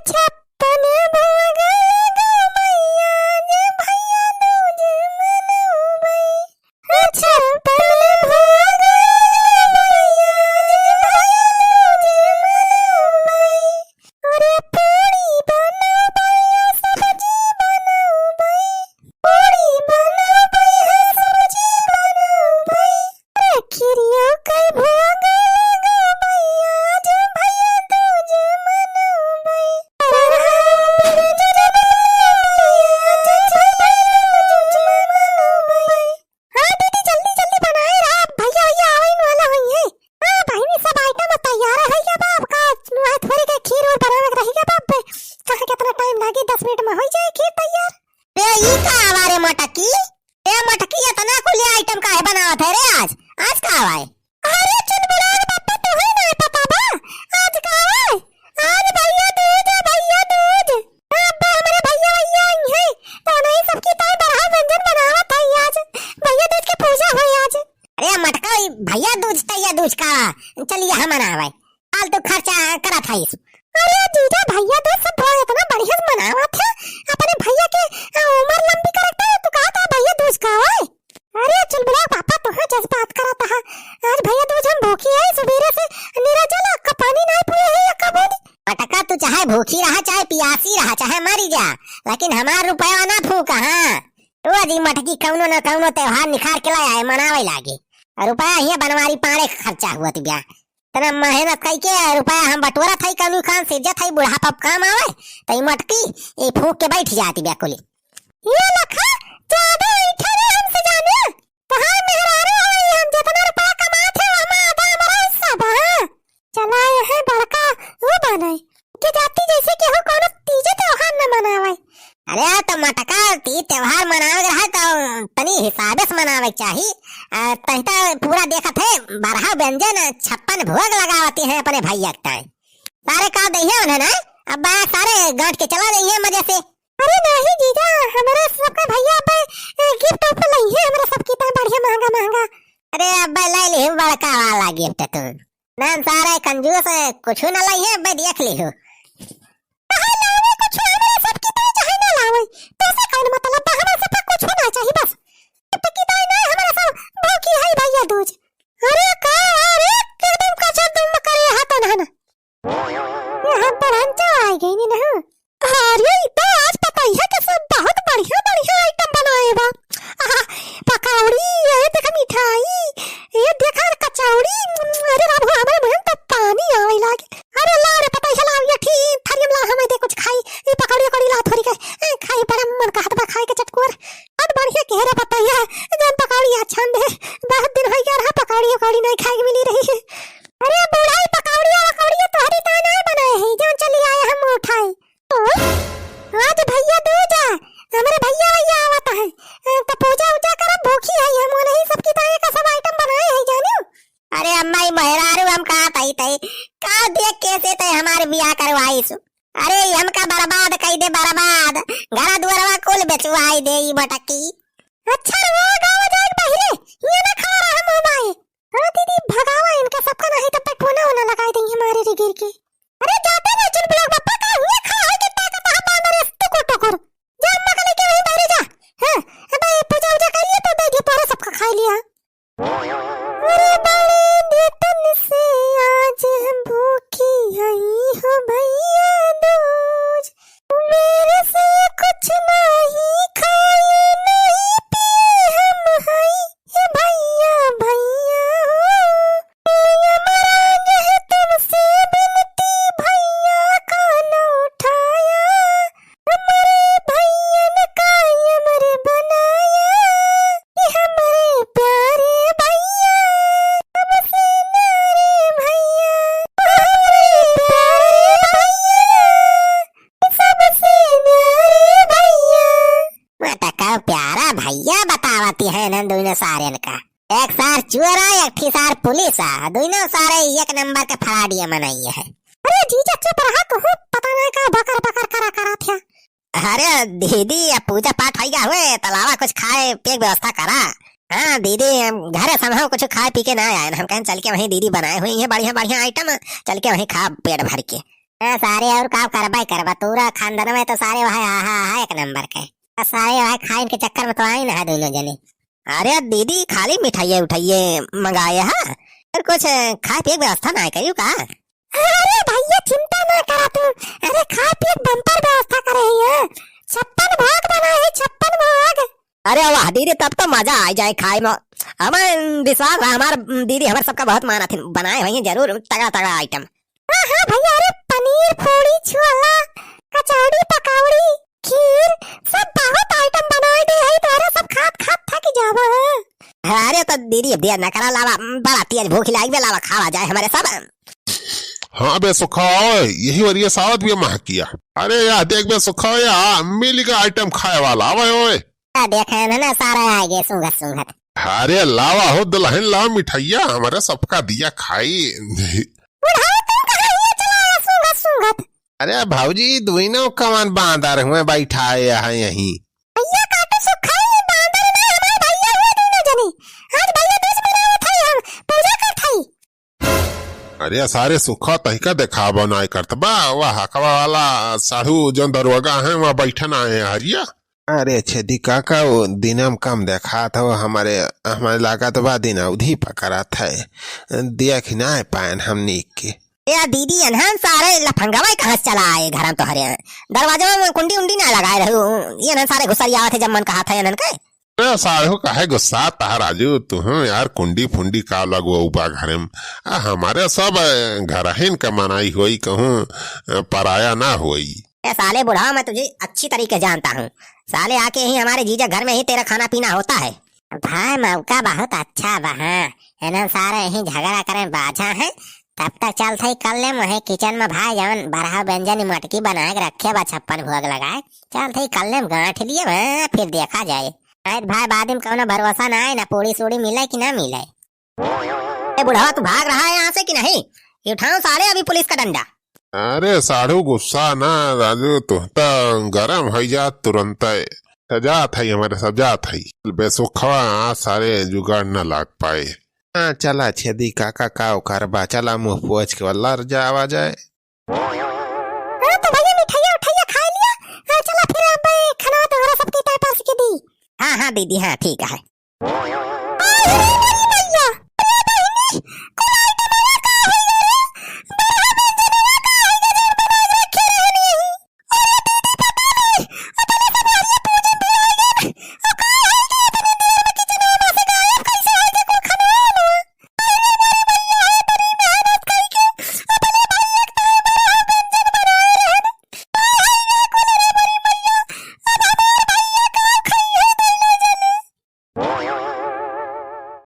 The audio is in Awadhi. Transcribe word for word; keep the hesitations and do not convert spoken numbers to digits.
छप्पन भोग लगा मैया, आज भैया दूज मनउबै। छप्पन भोग लगा मैया, आज भैया दूज मनउबै। अरे पूड़ी बनउबै, सब्जी बनउबै। पूड़ी बनउबै, सब्जी बनउबै। अरे खीरियो कई भोग लगा मैया, आज भैया दूज मनउबै। हाँ दीदी, जल्दी जल्दी बनाए रहा, भैया भैया आवे वाला होइहैं। हाँ बहिनी, सब item तैयार है क्या बाप का? नुआ थोड़ी के खीर और बनावे के रही क्या बाप? कहाँ कितना time लागी, दस मिनट में हो जाए खीर तैयार। रे ई का आवा रे मटकी? रे मटकी, इतना कुल item काहे बनावत है रे आज? आज का आवा है? अरे चुलबुलाल बापा, तोहे ना पता बा? आज का आवा है? आज भैया दूज है, भैया दूज। अब्बे हमरे भैया भैया आई हैं, तो नहीं सबकी ताई बरहा व्यंजन बनावत है आज। भैया दूज के पूजा होई आज। अरे मटका, ई भैया दूज, तैया दूज का चलिए हम मनावे। फालतू खर्चा करत है इस। अरे जीजा, भैया दूज सब बहुत इतना बढ़िया से मनावत है। अपने भैया के, अ, उम्र लंबी करत है, तू कहत है भैया दूज का होए? अरे चुलबुला पापा, तोहे जज्बात करत है। आज भैया दूज हम भूखी है, सुबेरे से नीरा जला, अक्का पानी नहीं पिए है, अक्का बूंद। मटका, तू चाहे भूखी रहा, चाहे पियासी रहा, चाहे मरी जा, लेकिन हमार रुपया ना फूका, हाँ। रोज ई मटकी कौनो न कौनो त्योहार निखार के लाए आए, मनावे लागे। और रुपया हियाँ बनवारी पाड़े खर्चा हुआ तू ब्या। तना मेहनत कई के रुपया हम बटोरत हई, कौनो खान सिरजत हई, बुढ़ापा काम आवे, त ई मटकी ई फूक के बैठ जाती ब्या कुली। ये लखा, ज्यादा ऐठा ना हमसे जाने। तोहार मेहरारू हई, हम जितना रुपया कमात है, ओमा आधा हमारा हिस्सा बा, हाँ? चला, यह बड़का वो बने। के जाति जैसे केहू कौनो तीजे त्योहार न मनावे। अरे, तो मटका तीज त्योहार मनावे के रहे, तो तनी हिसाबे से मनावे के चाही। आ, तही तो पूरा देखत है, बारह व्यंजन, छप्पन भोग लगावती हैं अपने भैया के ताई। सारे का दइहे उन्हें ना, अब बा सारे गांठ के चला दइहे मजे से। अरे नहीं जीजा, हमारे सबका भैया अब, ए, gift उफ्ट लइहे हमारे सबकी ताई बढ़िया महंगा महंगा। अरे अब ले लिहु बड़का वाला gift तू। ना सारे कंजूस, कुछ न लइहे, अब देख लिहु। चाहे लावे कुछ हमारे सबकी ताई, चाहे ना लावे, तोसे कौन मतलब बा? हमारे सबका कुछ ना चाहिए बस। तो की ताई ना, हमारे सब भूखी है भैया दूज। अरे का, अरे एकदम कचर दुम करे हाथ ना ना। यहाँ पर अंचा आ गई नी ना। अरे, ई तो आज पता ही है कि सब बहुत बढ़िया, बढ़िया item बनाए बा। आहा, पकौड़ी, ये देखा मिठाई, ये देखा कचौड़ी। अरे राम हो, हमारे मुंह में तो पानी आवे लागे। अरे ला रे, पता ही है, ला, ये ठी-, थरियम ला, हमें दे कुछ खाई। ये पकौड़ी, पकौड़ी ला थोड़ी के, ए, खाई, बड़ा मन कहत बा खाए के चटकोर। बहुत बढ़िया कह रहे पता ही है, जौन पकौड़ी आज छान दे। बहुत दिन हो गया रहा, पकौड़ी, पकौड़ी नहीं खाए के मिली रही है। अरे बूढ़ा, ई पकौड़िया वकौड़िया तोहरी ताई नाय बनाए है, जौन चली आए हम उठाए। ओ, आज भैया दूज आ, हमरे भैया भैया आवत है, अ, त पूजा उजा करब, भूखी है हम, उन्हीं सबकी ताई का सब item बनाए है, जानियो। अरे अम्मा, ई मेहरारू हम कहा तई तई, का देख कैसे तई हमारे बियाह करवाई सु। अरे ई हमका बर्बाद कई दे, बर्बाद, घरा दुआरवा कुल बेचवाई दे ई मटकी। अच्छा, वो गाँव जाए बहिरे, ये ना खड़ा रहा मुँह बाए। हाँ दीदी, भगावा इनका सबका, नहीं तो पेटवना होना लगाई देंगे हमारे रे गिर के। अरे जाते नहीं चुलबुला बापा, का हुआ खा है कि ताकत है बांदर है टुकुर टुकुर। जा अम्मा का लेके वहीं बाहर जा। हाँ, अब ये पूजा उजा कर लिया तो दे दिया, तोरा सबका खा लिया। अरे बड़े दिन से आज हम भूखी आई हो भैया दूज, मेरे से कुछ नहीं खाए नहीं पिए हम हई। ए भैया, भैया हो, ए यमराज है तुमसे विनती, भैया का न उठाया, हमारे भैयन का अमर बनाया, कि हमारे प्यारे भैया, हमसे न्यारे भैया, हमारे प्यारे भैया, सबसे न्यारे भैया। मटका प्यारा भैया बतावती है ना दोनों सारेन का। एक सार चोर आ, एक ठी सार पुलिस आ, दोनों सारे एक नंबर के फराडिया मनई है। अरे जीजा चुप रहा, तू पता नहीं का बकर बकर करा करा था। अरे दीदी, अब पूजा पाठ हो गया हुए, तलावा कुछ खाए पिए के व्यवस्था करा। हाँ दीदी, हम घरे समझो कुछ खाए पी के ना आए, हम कहें चल के वहीं दीदी बनाए हुए हैं बढ़िया बढ़िया item, चल के वहीं खा पेट भर के। हाँ, सारे और का करबा ही करबा, पूरा खानदान में तो सारे वह आहा, आहा, एक नंबर के। बस सारे वह खाइन के चक्कर में तो आई ना है दोनों जने। अरे दीदी, खाली मिठाइये उठाइये मंगाए हा, और कुछ खाए पिए के व्यवस्था ना करियो का? अरे भैया, चिंता ना करा तू। अरे, खाए पिए के बम्पर व्यवस्था करे ही है। छप्पन भोग बना है, छप्पन भोग। अरे वाह दीदी, तब तो मजा आ जाए खाए में। हमें विश्वास बा, हमार दीदी हमार सबका बहुत मानत है, बनाए हुए हैं जरूर तगड़ा तगड़ा आइटम। हाँ, हाँ भैया, अरे पनीर, पूड़ी, छोला, कचौड़ी, पकौड़ी, खीर, सब बहुत आइटम बनाए दे है, तोहरा सब खात खात थक जाबो है। अरे तो दीदी, अब दिया न करा, लावा, बड़ा तेज भूख लाग बे, लावा, खावा जाए हमारे सब। हाँ बे सुखा, ओए, यही वरिया सावत भी महकिया। अरे या देख बे सुखा, या मिल गया आइटम खाए वाला, आवे ओए। आ, देखे न ना, सारा आ गए सूंघत सूंघत। अरे लावा हो दुल्हन, लावा मिठाइया, हमारे सबका दिया खाई। बुढ़ाऊ, तुम कहाँ हिया चला आया सूंघत सूंघत? अरे भौजी, दुइनो कवन बांदर हुए बैठाए हैं यहीं। भैया काटो सुखाई, बांदर ना, हमारे भैया हुए दोनों जने। आज भैया दूज मनावत है, हम पूजा करत हई। अरे सारे सुखा, तहिका देखाबो नाय करत बा, वह हकवा वाला साढ़ू जौन दरोगा है, वह बैठन आए हैं हरिया। अरे छेदी काका, वो दिनम कम देखात हो, हमारे, हमारे लागत बा दिन अवधि पकड़त है, देख नाय पाएन हमनी के। ए दीदी, एनहन सारे लफंगवा कहाँ से चला आए घर में तोहरे? दरवाजा में कुंडी उंडी ना लगाए रहू, ये एनहन सारे घुसरियावत है जब मन कहा था एनहन के। अरे साढ़ू, काहे गुस्सा तहा राजू, तुहूँ यार कुंडी फुंडी का लगवऊ बा घरे में। आ, हमारे सब, अ, घरहिन के मनाई होई, कहूँ, अ, पराया ना होई। ए साले बुढ़ावा, मैं तुझे अच्छी तरीके से जानता हूँ। साले आके ही हमारे जीजा घर में ही तेरा खाना पीना होता है। भाई, मौका बहुत अच्छा बा, हाँ। एनहन सारे यहीं झगड़ा करें बाझा है, तब तक चलत हई कर लेम वहीं किचन में भाई, जवन बरहा व्यंजन मटकी बनाए के रखे बा, छप्पन भोग लगाए, चलत हई कर लेम गांठ लिए, हाँ, फिर देखा जाए। नहीं त भाई, बाद में कौनो भरोसा ना आए, ना पूड़ी सूड़ी मिले कि ना मिले। ए बुढ़वा, तू भाग रहा है यहाँ से कि नहीं? उठाऊं साले अभी पुलिस का डंडा। अरे साढ़ू, गुस्सा ना राजू, तू तो गरम हो जा तुरंत। सजात है हमारे, सजात है। बेसुखवा, आज सारे जुगाड़ ना लाग पाए। हाँ, चला छेदी काका, का ओकर बा, चला मुँह पोछ के वल्ला जावा जाए। हाँ, तो भैया मिठाइया उठाइया खा लिया। हाँ, चला फिर अब खाना तोहरा सबके ताय परस के दी। हाँ, हाँ दीदी, हाँ, ठीक है।